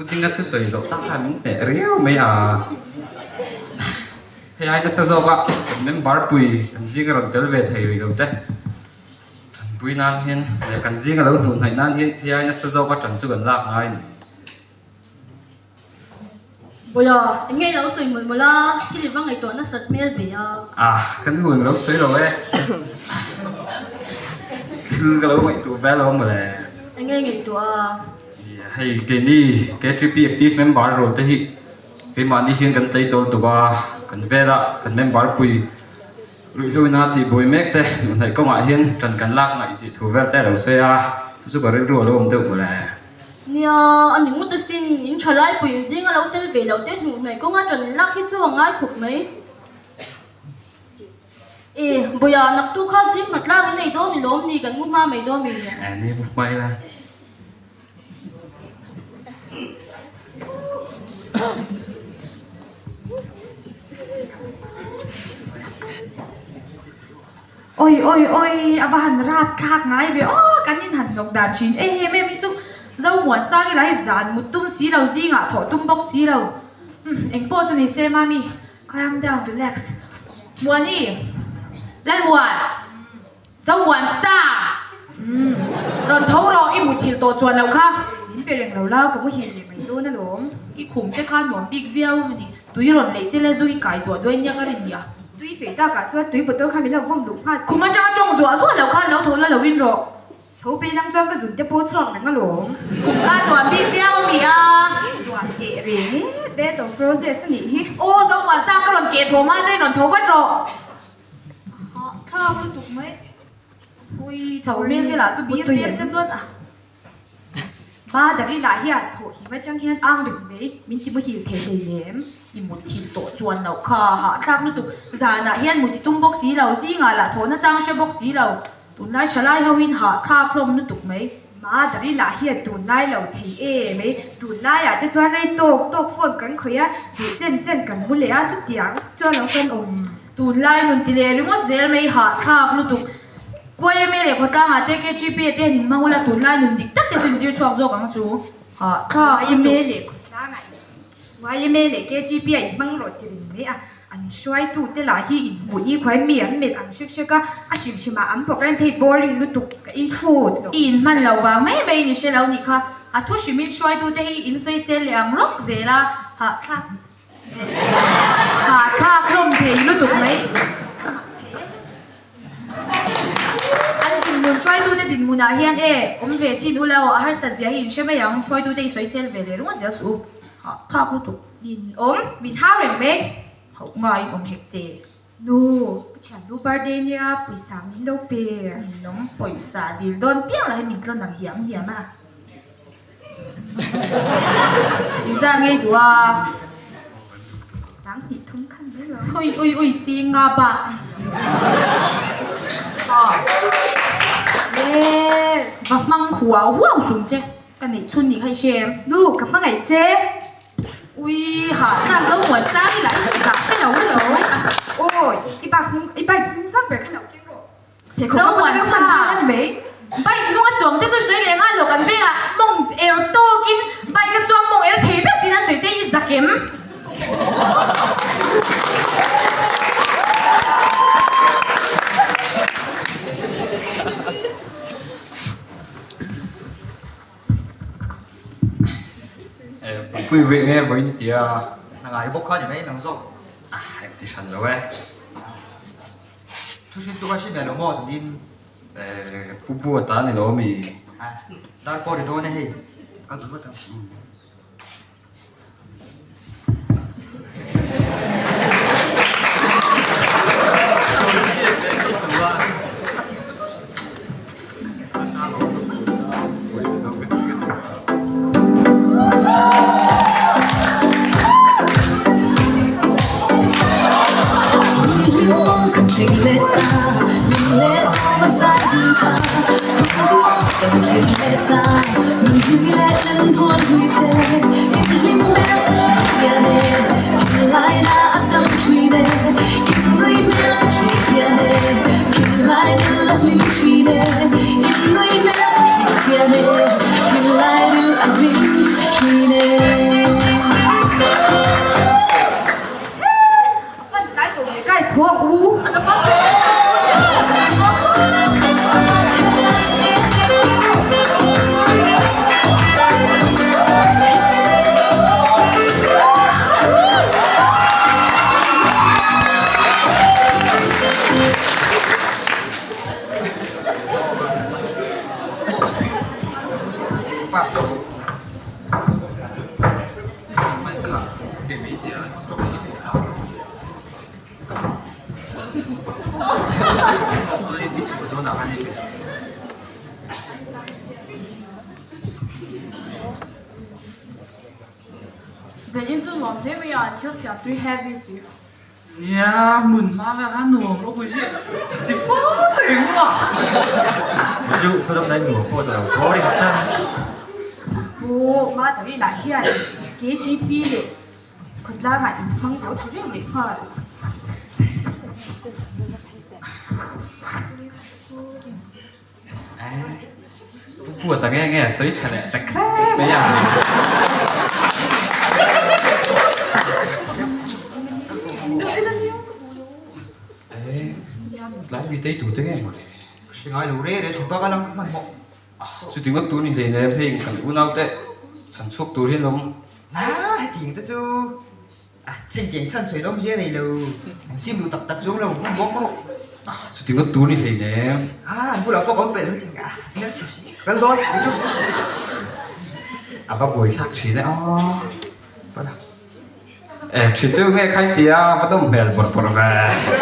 Pu Dinga thusawi zawh tak khan min hneh riau mai a. Hei ai nasa zawk a, kan member pui kan zinga rawn tel ve thei rih lo te tanpui nan hian leh kan zinga lo hnuh hnaih nan hian hei ai nasa zawk a tan chu kan lak ngai a ni. Bawia, eng nge i lo sawi mawlh mawlh a, thil i va ngaihtuah nasat hmel ve a. Ah, ka nu eng lo sawi lo e. Thil ka lo ngaihtuah ve alawm mawle. Eng nge i ngaihtuah a? Hei keini KTP active member role te hi keimahni hian kan tlei tawl tuk a, kan vela kan member pui ruihhlo ina tihbuai mek te hnuhhnaih kawngah hian ṭan kan lak ngaihzih thu vel te a lo sawi a, chu chu ka rilru a lo awm deuh mawle. Nia, a ni ngut asin, in ṭha laipui in zinga lo tel ve loh te hnuhhnaih kawnga ṭan in lak hi chu a ngai khawp mai. E, Bawia, naktu kha zing hma tlang in ei dawn i lawm ni, kan mu hma mai dawn mi? E, ni mu hma ila. Oi oi oi, a va han rap thlak ngai ve aw, kan in han hnawk dan thin em em em hi chu Zomuan sang ila hi zan mut tum si lo, zingah thawh tum bawk si lo. Umm, engpawh chu ni se mami. Calm down, relax. Muani, Lalmuan, Zomuan sa! Umm, rawn tho rawh, i muthilh tawh chuan loh kha. Min pe reng lo la, ka muhil leh mai dawn alawm. I khum te kha nuam bik viau a ni. Tui rawn leih che la zu i kai duah duai nia ka rin nia. Tui sawi takah chuan tui bottle kha min lo vawm luh nghal. Khum atanga tawng zuah zuah loh khan lo tho la lo in rawh. Tho pei lang chuan ka zun te pawh chhuak reng alawm. Kum kha nuam bik viau a mi a. Nuam teh reng e, bed of roses a nih hi. Aw Zomuan sang ka rawn keh tho hma che rawn tho vat rawh. Hah thlak lutuk mai. Ui chho hmel te lah chu bir bir che chuan a. Ba dari lah hian thawh him atang hian ang reng mai min ti muhil thei hlei em. I mutthilh tawh chuan loh kha hahthlak lutuk. Zanah hian mut i tum bawk si lo, zingah lah thawhna chang hre bawk si lo. Tunlai thalai ho in hahthlak hlawm lutuk mai. Madari lah hian tunlai lo thei em ei. Tunlaiah te chuan rei tawk tawk phone kan khawih a, duh chen chen kan mu leh a, chutiang chuan lo kan awm. Tunlai nun ti leh ringawt zel mai hahthlak lutuk. YMA leh khawtlangah te KGP ah te hian in hmang ula tunlai nun dik tak te chu in zir chhuak zawk ang chu. Hahthlak lutuk. YMA leh khawtlangah YMA leh KGP a inhmang rawh ti reng mai a, an hruaitute lah hi inhmuh ni khuai mi an melh ang hrek hrek a, a hrim hrim ah an program te hi boring lutuk ka ei thlawt lo. I inhman loh vang mai mai in i hre lo nih kha, a thu hrimin hruaitute hi in sawisel leh ang rawk zel a, hahthlak hahthlak hlawm thei lutuk mai. An dinhmun hruaitute dinhmunah hian e, awm ve chin u lo, a harsat zia hi in hre mai ang, hruaitute i sawisel ve leh ringawt zel suh u, hahthlak lutuk. Min awm, min hau reng mai. Hauh ngaiin awm hek che. Nu, ka thiannu birthday nia pawisa min lo pe. Min awm pawisa dil dawn piang lah hi min tlawn ang hiam hiam a. Inzah ngei duh a. Sanghnih thum khan mai lo. Ui ui ui ching nga bak a ni. Yes. Va hmang huau huau sum che. Ka neih chhun nih kha i hre em? Nu, ka hmangaih che. Ui hahthlak zo muan sang i lah i zah hre lo lo. Awi, i bike hnung i bike hnung zang ber kha lo keng rawh. Zomuan sa bike hnung a chuang te chu sawi leh nghal lo kan vengah mawng er tawkin bike a chuang mawng er thei vek tiin a sawi che i zakem. Pui vek nge vawiin tia. Hna ngai bawk kha ni mai nang zawk. Ah engti hran lo e. Thu hrilh tuk a hrim lo maw chuan in. Eh pu bu ata ni lo mi. Ah dar pawh ri dawn e hei kal duh vat ang. Zanin chu nuam hle mai a, an thil siam tui heavy si. Nia, hmun hma vel kha nuam ropui si ti fo ta reng a. Chu khawdawm nai nuam pawh ta lo boring tan tlat. Pu Madhavi lah hian KGP leh khawtlangah inhmang tawh ti reng leh nghal. Pu ta nge nge sawi tha leh ta kher mai a. Tlai mi tei tute nge maw le? Ka hre ngai lo re re thin bak a lang ka hmanhmawh. Chuti ngawt tur ni hleinem hei kan unaute chhan chhuak tur hi an awm. Na hetiang te chu A thengtiang chhan sawi dawm zia nei lo, an sim duh tak tak chuang lo, hmun bawk rawh. A chuti ngawt tur ni hleinem. A an bulah pawh ka awm peih lo hetiang a hmel chhe si. Kal dawn ni chu. A va buai thlak thin e aw. E thin chu nge khai tia va dawm hmel bawrh bawrh ve.